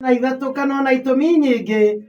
Na ithatũ kana ona itũmi nyingĩ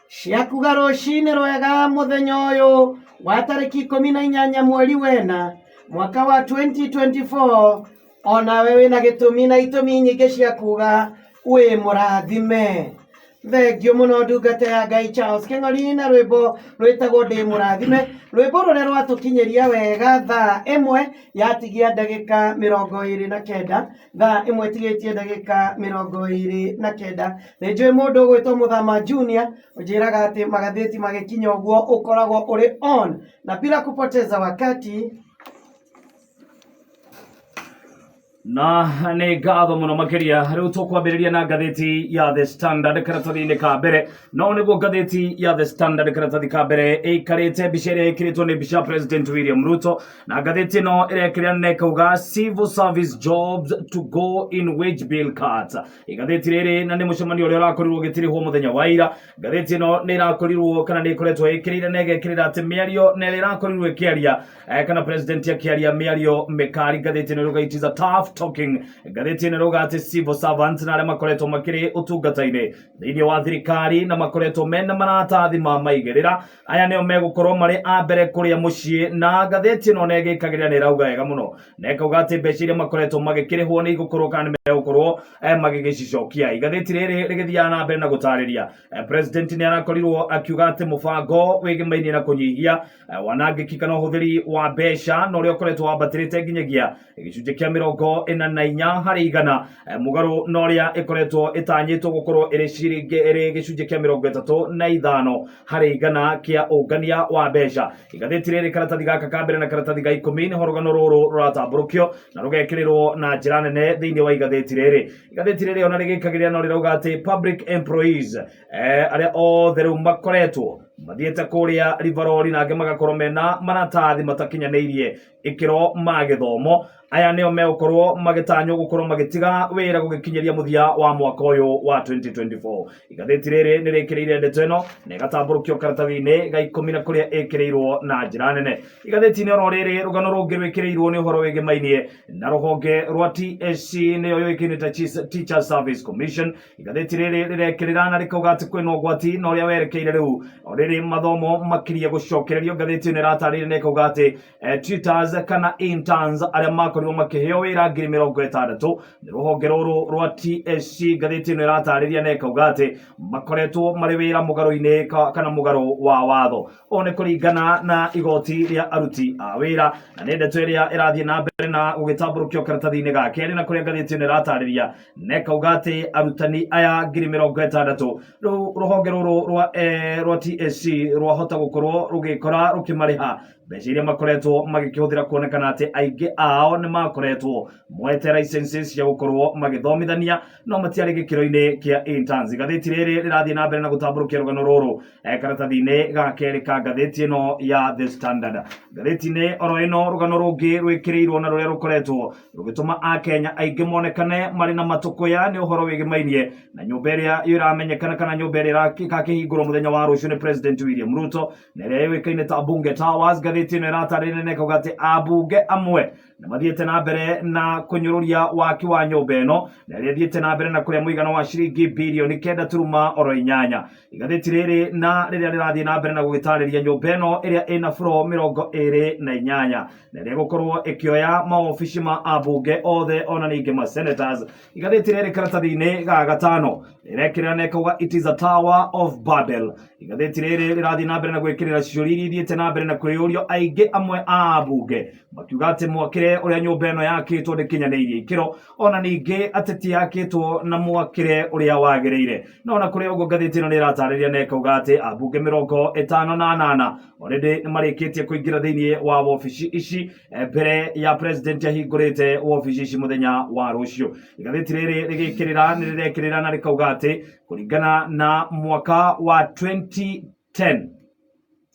cia kuga rũcinĩ rwega mũthenya ũyũ wa tarĩki 18 mweri wena mwaka wa 2024. Onawe wĩna gĩtũmi na itũmi nyingĩ cia kuga wĩ mũrathime. Thengiũ mũno ndungata ya Ngai Charles Kĩng'ori na rwĩmbo rwĩtagwo ndĩ mũrathime, rwĩmbo rũrĩa rwatũkinyĩria wega thaa 1 yatigia ndagĩka 29. Thaa 1 ĩtigĩtie ndagĩka 29. Nĩ njũĩ mũndũ ũgwĩtwo Mũthama Junior ũnjĩraga atĩ magathĩti magĩkinya ũguo ũkoragwo ũrĩ on na bila kupoteza wakati. Na nĩ ngatho mũno makĩria. Rĩu tũkwambĩrĩria na ngathĩti ya The Standard karatathi-inĩ ka mbere. No nĩguo ngathĩti ya The Standard karatathi ka mbere ĩikarĩte, mbica ĩrĩa ĩkĩrĩtwo nĩ mbica ya President William Ruto, na ngathĩti ĩno ĩrekĩrĩra na ĩkauga "Civil service jobs to go in wage bill cuts". Igathĩti rĩrĩ na nĩ mũcemanio ũrĩa ũrakorirwo ũgĩtirihwo mũthenya wa ira. Ngathĩti ĩno nĩ ĩrakorirwo kana nĩ ĩkoretwo ĩkĩrĩire na ĩgekĩrĩra atĩ mĩario na ĩrĩa ĩrakorirwo ĩkĩaria kana president akĩaria mĩario mĩkari. Ngathĩti ĩno ĩrauga "It is a tough talking". Ngathĩti ĩno ĩrauga atĩ civil servants na arĩa makoretwo makĩrĩ ũtungata-inĩ thĩinĩ wa thirikari na makoretwo mena maratathi ma maigĩrĩra, aya nĩo megũkorwo marĩ a mbere kũrĩa mũciĩ. Na ngathĩti ĩno nĩ ĩgĩkagĩrĩra na ĩrauga wega mũno na ĩkauga atĩ mbeca iria makoretwo magĩkĩrĩhwo nĩ igũkorwo kana nĩ megũkorwo magĩgĩcicokia. Igathĩti rĩrĩ rĩgĩthiaga na mbere na gũtarĩria, president nĩ arakorirwo akiuga atĩ mũbango wĩgĩmainie na kũnyihia wanangĩki kana ũhũthĩri wa mbeca na ũrĩa ũkoretwo wambatĩrĩte nginyagia gĩcunjĩ kĩa 44%, mũgarũ na ũrĩa ĩkoretwo ĩtanyĩtwo gũkorwo ĩrĩ ciringi ĩrĩ gĩcunjĩ kĩa 35% kĩa ũngania wa mbeca. Igathĩti rĩrĩ karatathi gaka ka mbere na karatathi ga 10 nĩho rũgano rũrũ rũratambũrũkio na rũgekĩrĩrwo na njĩra nene thĩinĩ wa igathĩti rĩrĩ. Igathĩti rĩrĩ ona rĩgĩkagĩrĩra no rĩrauga atĩ public employees, arĩa othe rĩu makoretwo mathiĩte kũrĩa ribarori na angĩ magakorwo mena maratathi matakinyanĩirie ikĩro ma gĩthomo, aya nĩo megũkorwo magĩtanywo gũkorwo magĩtiga wĩra gũgĩkinyĩria mũthia wa mwaka ũyũ wa 2024. Igathĩti rĩrĩ nĩ rĩkĩrĩire ndeto ĩno na ĩgatambũrũkio karatathi-inĩ ga 10 na kũrĩa ĩkĩrĩirwo na njĩra nene. Igathĩti-inĩ oro rĩrĩ, rũgano rũngĩ rwĩkĩrĩirwo nĩ ũhoro wĩgĩmainie na rũhonge rwa TSC, nĩyo yũĩkaine ta Teachers Service Commission. Igathĩti rĩrĩ rĩrekĩrĩra na rĩkauga atĩ kwĩna ũgwati na ũrĩa werekeire rĩu o rĩrĩ mathomo makirie gũcokererio. Ngathĩti ĩno ĩratarĩria na ĩkauga atĩ tutors kana interns arĩa makorirwo makĩheo wĩra 60,000 nĩ rũhonge rũrũ rwa TSC, ngathĩti ĩno ĩratarĩria na ĩkauga atĩ makoretwo marĩ wĩra mũgarũ-inĩ kana mũgarũ wa watho. Ũũ nĩ kũringana na igoti rĩa aruti a wĩra, na nĩ ndeto ĩrĩa ĩrathiĩ na mbere na gũgĩtambũrũkio karatathi-inĩ ga kerĩ na kũrĩa ngathĩti ĩno ĩratarĩria na ĩkauga atĩ arutani aya 60,000 rĩu rũhonge rũrũ rwa TSC rwahota gũkorwo rũgĩkora rũkĩmarĩha mbeca iria makoretwo magĩkĩhũthĩra, kuonekana atĩ aingĩ ao nĩ makoretwo moete licenses cia gũkorwo magĩthomithania no matiarĩ gĩkĩro-inĩ kĩa interns. Igathĩti rĩrĩ rĩrathiĩ na mbere na gũtambũrũkia rũgano rũrũ karatathi-inĩ ga kerĩ ka ngathĩti ĩno ya The Standard. Ngathĩti-inĩ oro ĩno, rũgano rũngĩ rwĩkĩrĩirwo na rũrĩa rũkoretwo rũgĩtũma akenya aingĩ monekane marĩ na matũkũya nĩ ũhoro wĩgĩmainie na nyũmba ĩrĩa ĩramenyekana kana nyũmba ĩrĩa ĩgakĩhingũrwo mũthenya wa rũciũ nĩ President William Ruto na ĩrĩa yũĩkaine ta Bunge Towers. Ngathĩti ĩno ĩratarĩria na ĩkauga atĩ ambunge amwe nĩ mathiĩte na mbere na kũnyũrũria waki wa nyũmba ĩno na ĩrĩa ĩthiĩte na mbere na kũrĩa mũigana wa ciringi birioni 9.8. Igathĩti rĩrĩ na rĩrĩa rĩrathiĩ na mbere na gũgĩtarĩria nyũmba ĩno ĩrĩa ĩna floor 28 na ĩrĩa ĩgũkorwo ĩkĩoya maobici ma ambunge othe ona ningĩ ma senators. Igathĩti rĩrĩ karatathi-inĩ ga gatano rĩrekĩrĩra na ĩkauga "It is a Tower of Babel". Igathĩti rĩrĩ rĩrathiĩ na mbere na gwĩkĩrĩra ciũria iria ithiĩte na mbere na kwĩyũrio, aingĩ amwe a ambunge makiuga atĩ mwakĩre ũrĩa nyũmba ĩno yakĩtwo ndĩkinyanĩirie ikĩro, ona ningĩ atĩ ti yakĩtwo na mwakĩre ũrĩa wagĩrĩire. No ona kũrĩ ũguo, ngathĩti ĩno nĩ ĩratarĩria na ĩkauga atĩ ambunge 58 already nĩ marĩkĩtie kũingĩra thĩinĩ wa wobici ici mbere ya president ahingũrĩte wobici ici mũthenya wa rũciũ. Igathĩti rĩrĩ rĩgĩkĩrĩra nĩ rĩrekĩrĩra na rĩkauga atĩ kũringana na mwaka wa 2010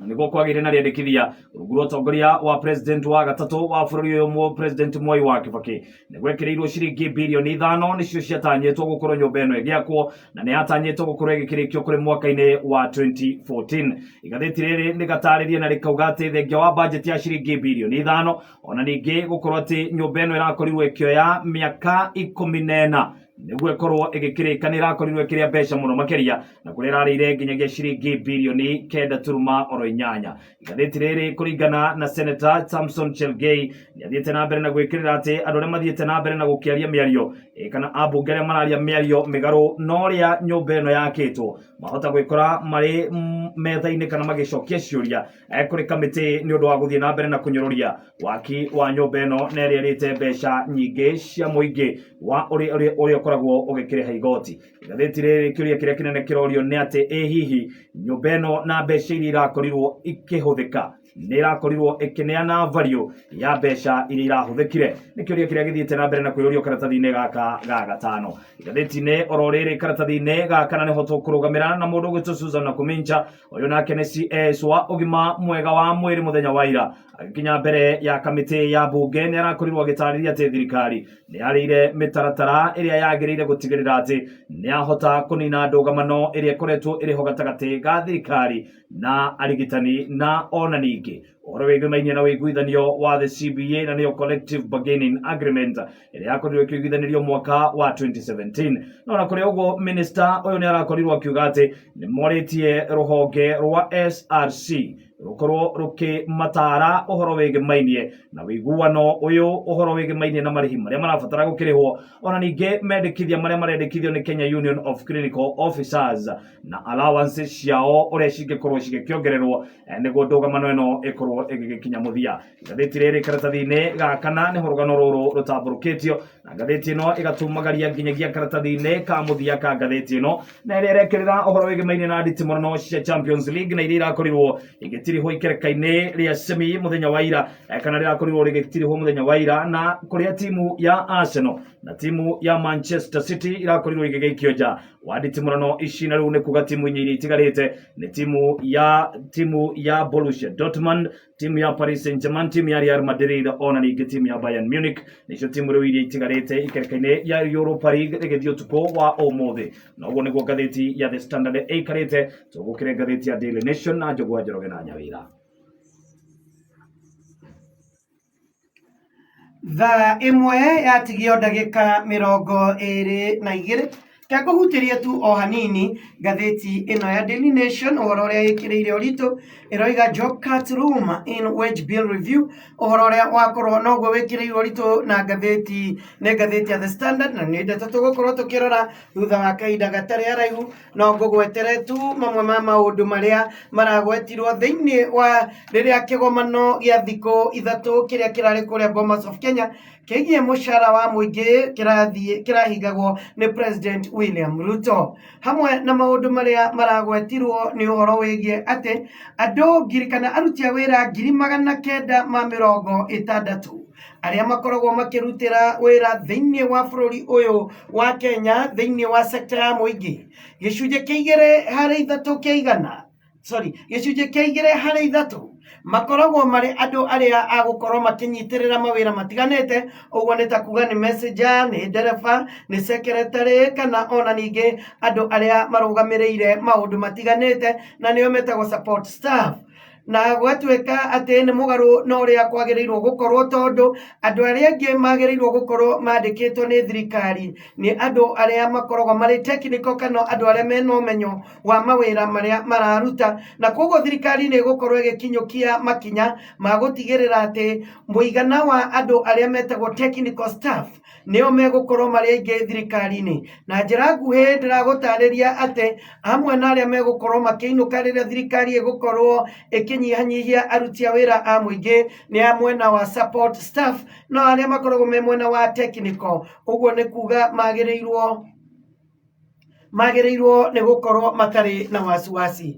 na nĩguo kwagĩire na rĩendekithia rungu rwa ũtongoria wa president wa gatatũ wa bũrũri ũyũ president Mwai wa Kibaki, nĩ gwekĩrĩirwo ciringi birioni 5 nĩcio ciatanyĩtwo gũkorwo nyũmba ĩno ĩgĩakwo, na nĩ yatanyĩtwo gũkorwo ĩgĩkĩrĩkio kũrĩ mwaka-inĩ wa 2014. Igathĩti rĩrĩ rĩgatarĩria na rĩkauga atĩ thengia wa bajeti ya ciringi birioni 5, ona ningĩ gũkorwo atĩ nyũmba ĩno ĩrakorirwo ĩkĩoya mĩaka 14. Nĩguo ĩkorwo ĩgĩkĩrĩka nĩ ĩrakorirwo ĩkĩrĩa mbeca mũno makĩria, na kũrĩa ĩrarĩire nginyagia ciringi birioni 9.8. Igathĩti rĩrĩ kũringana na Senator Samson Chelgei nĩ athiĩte na mbere na gwĩkĩrĩra atĩ andũ arĩa mathiĩte na mbere na gũkĩaria mĩario kana ambunge arĩa mararia mĩario mĩgarũ na ũrĩa nyũmba ĩno yakĩtwo mahota gwĩkora marĩ metha-inĩ kana magĩcokia ciũria kũrĩ kamĩtĩ nĩ ũndũ wa gũthiĩ na mbere na kũnyũrũria waki wa nyũmba ĩno na ĩrĩa ĩrĩte mbeca nyingĩ cia mũingĩ wa ũrĩa ũkoragwo ũgĩkĩrĩha igoti. Igathĩti rĩrĩ kĩũria kĩrĩa kĩnene kĩrorio nĩ atĩ ĩ hihi nyũmba ĩno na mbeca iria irakorirwo ikĩhũthĩka nĩ ĩrakorirwo ĩkĩneana value ya mbeca iria irahũthĩkire? Nĩ kĩũria kĩrĩa gĩthiĩte na mbere na kwĩyũrio karatathi-inĩ gaka ga gatano. Igathĩti-inĩ oro rĩrĩ karatathi-inĩ ga kana nĩho tũkũrũgamĩra na mũndũ ũgwĩtwo Susan Nakumincha. Ũyũ nake nĩ CS wa ũgima mwega wa mwĩrĩ. Mũthenya wa ira agĩkinya mbere ya kamĩtĩ ya mbunge nĩ arakorirwo agĩtarĩria atĩ thirikari nĩ yarĩire mĩtaratara ĩrĩa yagĩrĩire gũtigĩrĩra atĩ nĩ yahota kũnina ndũgamano ĩrĩa ĩkoretwo ĩrĩ ho gatagatĩ ga thirikari na arigitani, na ona ningĩ ũhoro wĩgĩmainie na ũiguithanio wa the CBA, na nĩyo Collective Bargaining Agreement ĩrĩa yakorirwo ĩkĩiguithanĩrio mwaka wa 2017. No na kũrĩ ũguo, minister ũyũ nĩ arakorirwo akiuga atĩ nĩ morĩtie rũhonge rwa SRC rũkorwo rũkĩmatara ũhoro wĩgĩmainie na ũiguano ũyũ, ũhoro wĩgĩmainie na marĩhi marĩa marabatara gũkĩrĩhwo, ona ningĩ mendekithia marĩa marendekithio nĩ Kenya Union of Clinical Officers na allowance ciao ũrĩa cingĩkorwo cigĩkĩongererwo nĩguo ndũgamano ĩno ĩkorwo ĩgĩgĩkinya mũthia. Ngathĩti rĩrĩ karatathi-inĩ ga kana nĩho rũgano rũrũ rũtambũrũkĩtio, na ngathĩti ĩno ĩgatumagaria nginyagia karatathi-inĩ ka mũthia ka ngathĩti ĩno, na ĩrĩa ĩrekĩrĩra ũhoro wĩgĩmainie na nditimũrano cia Champions League na iria irakorirwo igĩtirihwo ikereka-inĩ rĩa semi mũthenya wa ira, kana rĩrakorirwo rĩgĩtirihwo mũthenya wa ira, na kũrĩa timu ya Arsenal na timu ya Manchester City irakorirwo igĩgĩikio nja wa nditimũrano ici. Na rĩu nĩ kuga timu inya iria itigarĩte nĩ timu ya Borussia Dortmund, timu ya Paris Saint-Germain, timu ya Real Madrid, ona ningĩ timu ya Bayern Munich. Nĩcio timu rĩu iria itigarĩte ikereka-inĩ ya Europa League rĩgĩthiĩ ũtukũ wa ũmũthĩ. Na ũguo nĩguo ngathĩti ya The Standard ĩikarĩte. Tũgũkĩre ngathĩti ya Daily Nation na Njũgũa Njoroge na Nyawĩra. Thaa 1 yatigio ndagĩka 22. Kengũhutĩrie tu o hanini ngathĩti ĩno ya Daily Nation, ũhoro ũrĩa ĩkĩrĩire ũritũ ĩroiga job cut room in wage bill review. Ũhoro ũrĩa wakorwo noguo wĩkĩrĩire ũritũ na ngathĩti nĩ ngathĩti ya The Standard, na nĩ ndeto tũgũkorwo tũkĩrora thutha wa kahinda gatarĩ haraihu. No ngũgwetere tu mamwe ma maũndũ marĩa maragwetirwo thĩinĩ wa rĩrĩa kĩgomano gĩa thikũ 3 kĩrĩa kĩrarĩ kũrĩa Bomas of Kenya kĩgiĩ mũcara wa mũingĩ kĩrathiĩ kĩrahingagwo nĩ President William Ruto. Hamwe na maũndũ marĩa maragwetirwo nĩ ũhoro wĩgiĩ atĩ andũ ngiri kana aruti a wĩra 960,000 arĩa makoragwo makĩrutĩra wĩra thĩinĩ wa bũrũri ũyũ wa Kenya thĩinĩ wa sekta ya mũingĩ, gĩcunjĩ kĩa igĩrĩ harĩ ithatũ kĩa igana, sorry, gĩcunjĩ kĩa igĩrĩ harĩ ithatũ makoragwo marĩ andũ arĩa a gũkorwo makĩnyitĩrĩra mawĩra matiganĩte. Ũguo nĩ ta kuga nĩ messenger, nĩ ndereba, nĩ secretary, kana ona ningĩ andũ arĩa marũgamĩrĩire maũndũ matiganĩte, na nĩo metagwo support staff. Na gwatuĩka atĩ nĩ mũgarũ na ũrĩa kwagĩrĩirwo gũkorwo, tondũ andũ arĩa angĩ magĩrĩirwo gũkorwo mandĩkĩtwo nĩ thirikari nĩ andũ arĩa makoragwo marĩ technical kana andũ arĩa mena ũmenyo wa mawĩra marĩa mararuta. Na koguo thirikari nĩ ĩgũkorwo ĩgĩkinyũkia makinya ma gũtigĩrĩra atĩ mũigana wa andũ arĩa metagwo technical staff nĩo megũkorwo marĩ aingĩ thirikari-inĩ. Na njĩra nguhĩ ndĩragũtarĩria atĩ hamwe na arĩa megũkorwo makĩinũka rĩrĩa thirikari ĩgũkorwo ĩkĩnyihanyihia aruti a wĩra a mũingĩ nĩ a mwena wa support staff, no arĩa makoragwo me mwena wa technical, ũguo nĩ kuga magĩrĩirwo nĩ gũkorwo matarĩ na wasiwasi.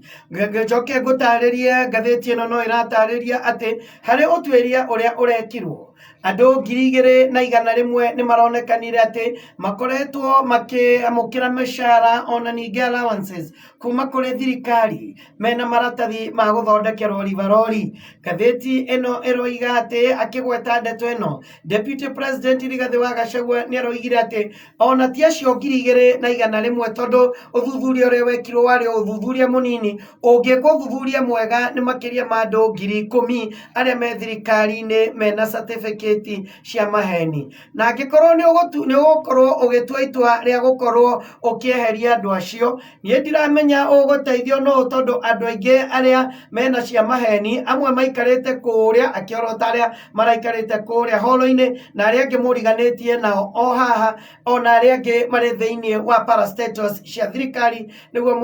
Njoke ngũtarĩrie ngathĩti ĩno no ĩratarĩria atĩ harĩ ũtuĩria ũrĩa ũrekirwo, andũ 2,100 nĩ maronekanire atĩ makoretwo makĩamũkĩra mĩcara ona ningĩ allowances kuma kũrĩ thirikari mena maratathi ma gũthondekerwo ribarori. Ngathĩti ĩno ĩroiga atĩ akĩgweta ndeto ĩno, Deputy President Rigathĩ wa Gachagua nĩ aroigire atĩ ona ti acio 2,100, tondũ ũthuthuria ũrĩa wekirwo warĩ o ũthuthuria mũnini. Ũngĩkwo ũthuthuria mwega nĩ makĩria ma andũ 10,000 arĩa me thirikari-inĩ mena certificate. certificate cia maheni. Na angĩkorwo nĩ ũgũkorwo ũgĩtua itua rĩa gũkorwo ũkĩeheria andũ acio, niĩ ndiramenya ũgũteithio nũ, tondũ andũ aingĩ arĩa mena cia maheni amwe maikarĩte kũrĩa akĩorota arĩa maraikarĩte kũrĩa holo-inĩ, na arĩa angĩ mũriganĩtie nao o haha, ona arĩa angĩ marĩ thĩinĩ wa parastatals cia thirikari, nĩguo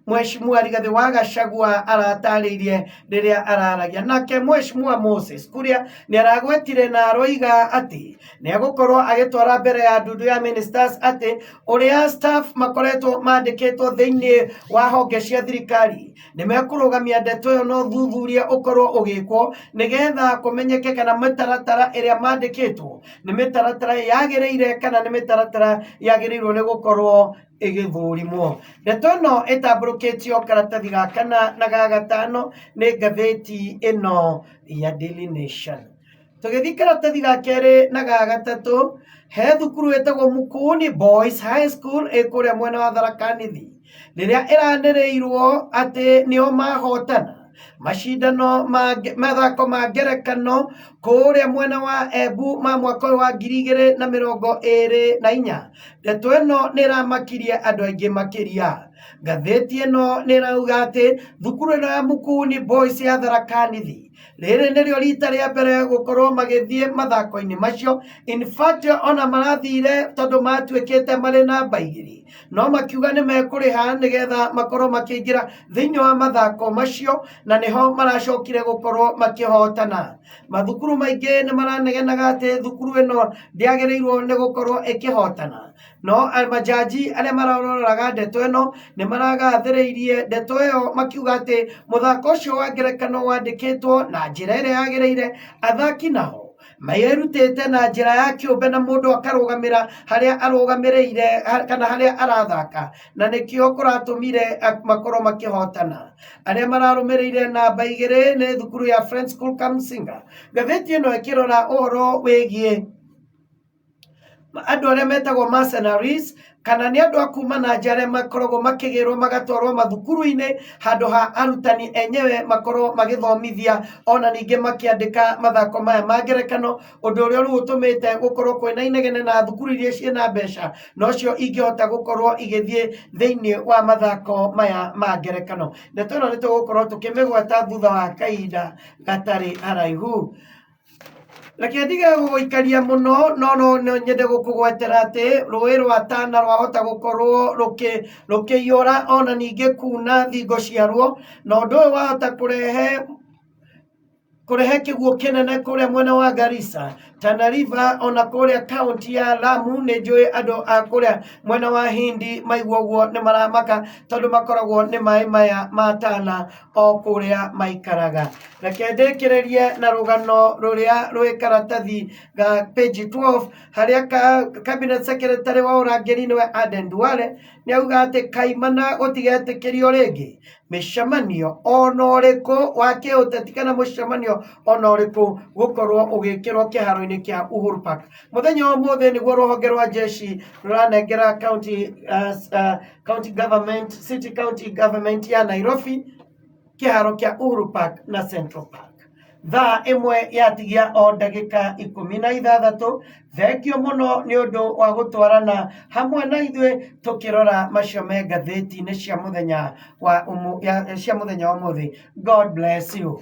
Mheshimiwa Rigathi wa Gachagua aratarĩirie rĩrĩa araragia. Nake Mheshimiwa Moses Kuria nĩ aragwetire na aroiga atĩ nĩ egũkorwo agĩtwara mbere ya ndundu ya ministers atĩ ũrĩa staff makoretwo mandĩkĩtwo thĩinĩ wa honge cia thirikari nĩ mekũrũgamia ndeto ĩyo na ũthuthuria ũkorwo ũgĩkwo nĩgetha kũmenyeke kana mĩtaratara ĩrĩa mandĩkĩtwo nĩ mĩtaratara yagĩrĩire kana nĩ mĩtaratara yagĩrĩirwo nĩ gũkorwo ĩgĩthũrimwo. Ndeto ĩno ĩtambũrũkĩtio karatathi ga kana na ga gatano nĩ ngathĩti ĩno ya Daily Nation. Tũgĩthiĩ karatathi ga kerĩ na ga gatatũ, he thukuru ĩtagwo Mukuni Boys High School ĩ kũrĩa mwena wa Tharaka Nithi, rĩrĩa ĩranĩrĩirwo atĩ nĩo mahotana macindano ma mathako ma ngerekano kũrĩa mwena wa Embu ma mwaka ũyũ wa 2024. Ndeto ĩno nĩ ĩramakirie andũ aingĩ makĩria. Ngathĩti ĩno nĩ ĩrauga atĩ thukuru ĩno ya Mukuni Boys ya Tharaka Nithi rĩrĩ nĩrĩo rita rĩa mbere gũkorwo magĩthiĩ mathako-inĩ macio. In fact, ona marathire tondũ matuĩkĩte marĩ namba 2, no makiuga nĩ mekũrĩha nĩgetha makorwo makĩingĩra thĩinĩ wa mathako macio, na nĩho maracokire gũkorwo makĩhotana. Mathukuru maingĩ nĩ maranegenaga atĩ thukuru ĩno ndĩagĩrĩirwo nĩ gũkorwo ĩkĩhotana, no majaji arĩa mararoraga ndeto ĩno nĩ maragathĩrĩirie ndeto ĩyo, makiuga atĩ mũthako ũcio wa ngerekano wandĩkĩtwo na njĩra ĩrĩa yagĩrĩire, athaki nao mayerutĩte na njĩra ya kĩũmbe na mũndũ akarũgamĩra harĩa arũgamĩrĩire kana harĩa arathaka, na nĩkĩo kũratũmire makorwo makĩhotana. Arĩa mararũmĩrĩire namba 2 nĩ thukuru ya Friends School Kamusinga. Ngathĩti ĩno ĩkĩrora ũhoro wĩgiĩ andũ arĩa metagwo mercenaries, kana nĩ andũ a kuma na nja arĩa makoragwo makĩgĩrwo magatwarwo mathukuru-inĩ handũ ha arutani enyewe makorwo magĩthomithia, ona ningĩ makĩandĩka mathako maya ma ngerekano, ũndũ ũrĩa rĩu ũtũmĩte gũkorwo kwĩna inegene na thukuru iria ciĩna mbeca nocio ingĩhota gũkorwo igĩthiĩ thĩinĩ wa mathako maya ma ngerekano. Ndeto ĩno nĩ tũgũkorwo tũkĩmĩgweta thutha wa kahinda gatarĩ haraihu. Reke ndige gũgũikaria mũno, no no nyende gũkũgwetera atĩ rũĩ rwa Tana rwahota gũkorwo rũkĩiyũra ona ningĩ kuna thingo ciaruo, na ũndũ ũyũ wahota kũrehe kĩguũ kĩnene kũrĩa mwena wa Garissa, Tana River, ona kũrĩa kaunti ya Lamu. Nĩ njũĩ andũ a kũrĩa mwena wa Hindi maigua ũguo nĩ maramaka, tondũ makoragwo nĩ maĩ maya ma Tana o kũrĩa maikaraga. Reke ndĩkĩrĩrie na rũgano rũrĩa rwĩ karatathi ga page 12, harĩa cabinet secretary wa ũrangĩri nĩwe Aden Duale nĩ auga atĩ kaimana gũtigetĩkĩrio rĩngĩ mĩcemanio ona ũrĩkũ wa kĩũteti kana mũcemanio ona ũrĩkũ gũkorwo ũgĩkĩrwo kĩharo-inĩ kĩa Uhuru Park. Mũthenya wa ũmũthĩ nĩguo rũhonge rwa jeshi rũranengera county government, city county government ya Nairobi kĩharo kĩa Uhuru Park na Central Park. Thaa 1 yatigia o ndagĩka 16. Thengio mũno nĩ ũndũ wa gũtwarana hamwe na ithuĩ tũkĩrora macio me ngathĩti-inĩ cia mũthenya wa ũmũthĩ. God bless you.